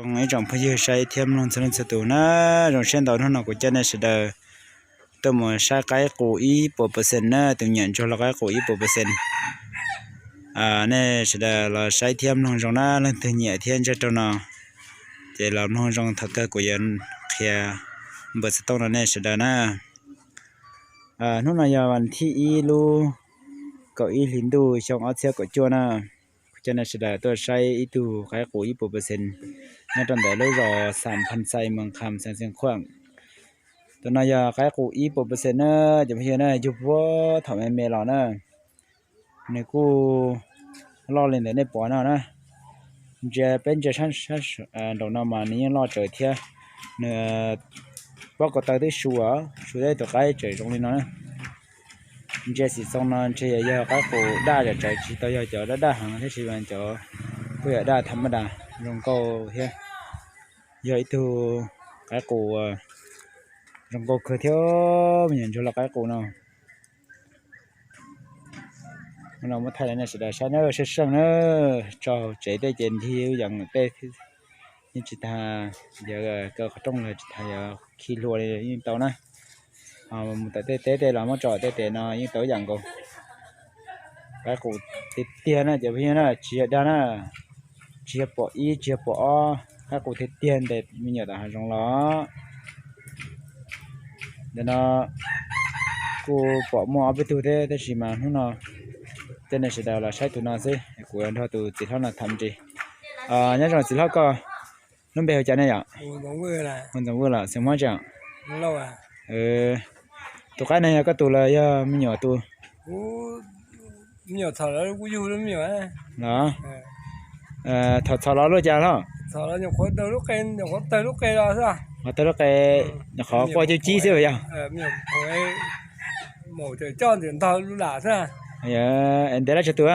Ib tsoom phooj ywg saib thiab mloog txhua leej txhua tus na, zoo siab ntau hnub no kuv coj nej sawv daws tuaj mus saib qaib qus ib puas percent na, tus nyiam ntsuag los qaib qus ib puas percent. Nej sawv daws los saib thiab mloog zoo na, leej twg nyiam thiab ntseeg rau no ces los mloog zoo thaum kawg kuv yuav qhia npawb xov tooj rau nej sawv daws na. Hnub no yog vas thib ib lub kaum ib hlis ntuj xyoo ob txhiab kaum cuaj na. Kuv coj nej sawv daws tuaj saib ib tug qaib qus ib puas percent nyob rau ntawm lub zos Xam Phas Xais, moos Kham, xeev Xeev Khuam. Tus no yog qaib qus ib puas percent na, cov phooj ywg na, yug puag thaum me me los na. Nws kuj loj li ntawm nej pom no na. Ntsia peb ntsia sab nraum no mas nws yeej loj tsawv thiab. Nws pob ko taw twb su, su tau tus qaib tseem zoo li no na. Ntsia xim xoo no ntshe yog qaib qus daj tsawv tsawv, tsis tau yog cov daj daj heev thiab, tsis yog cov, kuj yog daj tham ma das, zoo nkauj thiab. Yog ib tug qaib qus zoo nkauj kawg thiab, me nyuam ntsuag los qaib qus no. No muab thaij rau nej sawv daws saib na, seej seej na, tso hauv tsev tej ces nthi yeej tej, yeej tsis tas, yog kaw qhov rooj los tsis tas, yog khi hlua li yeej tau na. Ho mus tom tej teb tej los muab tso tej tes no yeej tau ib yam nkaus. Qaib qus tiag tiag na cov phooj ywg na, tsis yog dag na, tsis yog pom ib tsis yog pom ob, qaib qus tiag tiag ntes me nyuam tom hav zoov los. Ntawm no kuj pom muaj ob peb tug thiab, tab sis mas hnub no coj nej sawv daws los saib tus no xwb, kuv nrog tus txiv hlob no tham ris. Nyob zoo txiv hlob, koj lub npe hu cas ne yom? Hu Ntxoov Vwj los xeem Hmoob tsi? Tus qaib no yog koj tus los yog me nyuam tus? Los, thaum txhom los luaj cas hlob? Qhov tawg lub qe, qhov qua cib cib xwb yog? Ntev dab tsi tus?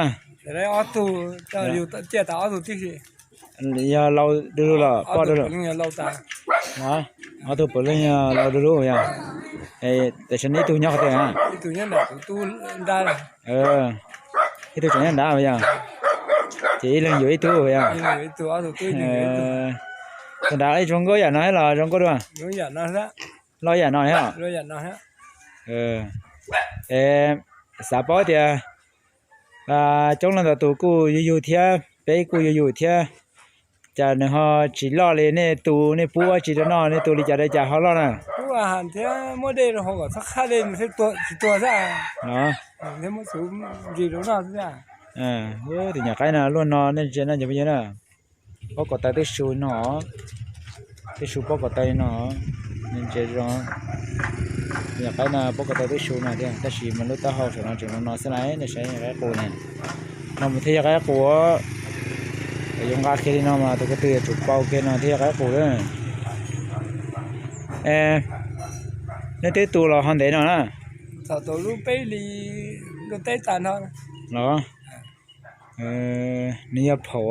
Yog laus du lug los poj du lug? Ob tug puav leej yog laus du lug yog. Tam sim no ib tug nyob qhov twg? Ib tug tseem nyob nrad yog? Ces ib leeg yuav ib tug yog? Tus nrad zoo nkauj yam no thiab los zoo nkauj dua? Loj yam no thiab. Es xav paub tias coob leej ntau tus kuj yug yug thiab, peb kuj yug yug thiab, cas nws ho tsis loj li? Nej tu, nej pub dab tsi rau noj, nej tu li cas rau cas ho loj na? Tus nyuam qaib no luaj no nej ntsia no cov phooj ywg na, pob ko taw twb su no, twb su pob ko taw no, nej ntsia zoo. Tus nyuam qaib no pob ko taw twb su no thiab, tab sis mas lub taub hau saum no tseem zoo no xwb lauj. Nej saib qaib qus na, no mas thiaj yog qaib qus. Yuav nqa kiag li no mas tus ko tw yuav tsum paus kiag no thiaj yog qaib qus lawm. Nej twb tu los ho ntev no na? Los, nws yog phaum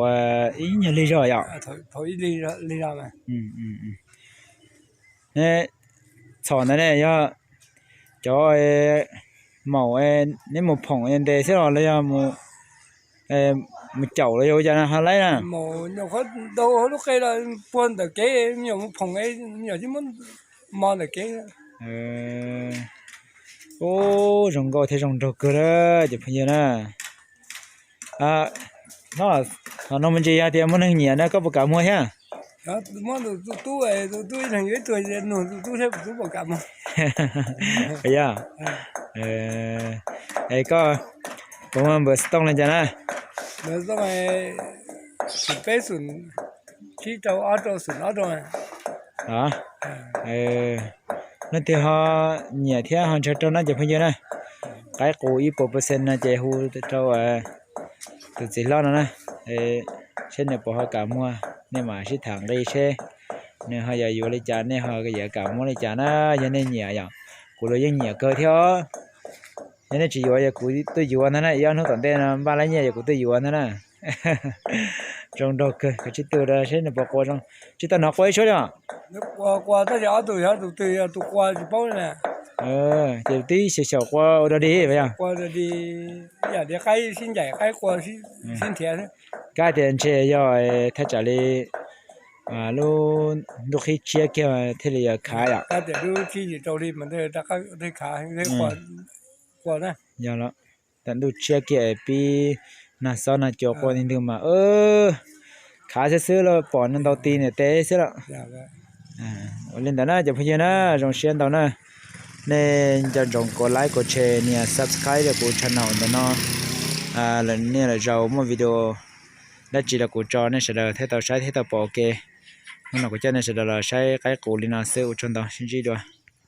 ib nyuag lig zog yom? Txhom ntawd ne yog cov maum neb mus phoom ntes xwb los los yog mus caum los yog ua cas ho laib na? Lub qe los puag ntawm kev, me nyuam mus phoom, me nyuam tsis muab mos ntawm kev. Ub, zoo nkauj thiab zoo nraug kawg lawm cov phooj ywg na. Hlob, no me ntsis yog tias muaj neeg nyiam no koj puas kam muag thiab? Yog, es koj puas muaj npawb xov tooj li cas na? Leej twg ho nyiam thiab ho ntshaw raug na cov phooj ywg na, qaib qus ib puas percent no ces hu rau tus txiv hlob no na, seb nws puas ho kam muag, nej mam sib tham nqi seb nws ho yog yuav li cas, nej ho yuav kam muab li cas na. Yog nej nyiam yom, kuv los yeej nyiam kawg thiab os. Yog nej tsis yuav, yog kuv tuaj yuav ntag na, ib ob hnub tom ntej no npaj lab nyiaj yog kuv tuaj yuav ntag na. Zoo nraug kawg, koj sib tw rau seb nws puas qua zoo. Tsis tau hnov qua ib suab li os. Tab sis ob tug yog tus twg yog tus qua tsis paub li na. Ces twb xyaum xyaum qua ua dog dig yog? Ib yam li qaib sib ncaim, qaib qua sib nrhiav xwb. Kab tias ntshe yog thaj tsam li Lub ntuj qhib tshiab kiag thiaj li yuav khav yom. Yog los, tam ntuj tshiab kiag pib nag xob nag cua quaj ntwg mas khav xwb xwb los pom ntau ti niam tes xwb los. Ua li ntawd na cov phooj ywg na, zoo siab ntau na. Nej nco ntsoov kuv like kuv share nias subscribe rau kuv channel ntawm no. Lwm niaj lwm zaus muaj video dab tsi los kuv tso nej sawv daws thiaj tau saib thiab tau pom ua ke. Hnub no kuv coj nej sawv daws los saib qaib qus li no xwb, ua tsaug ntau, sib ntsib dua.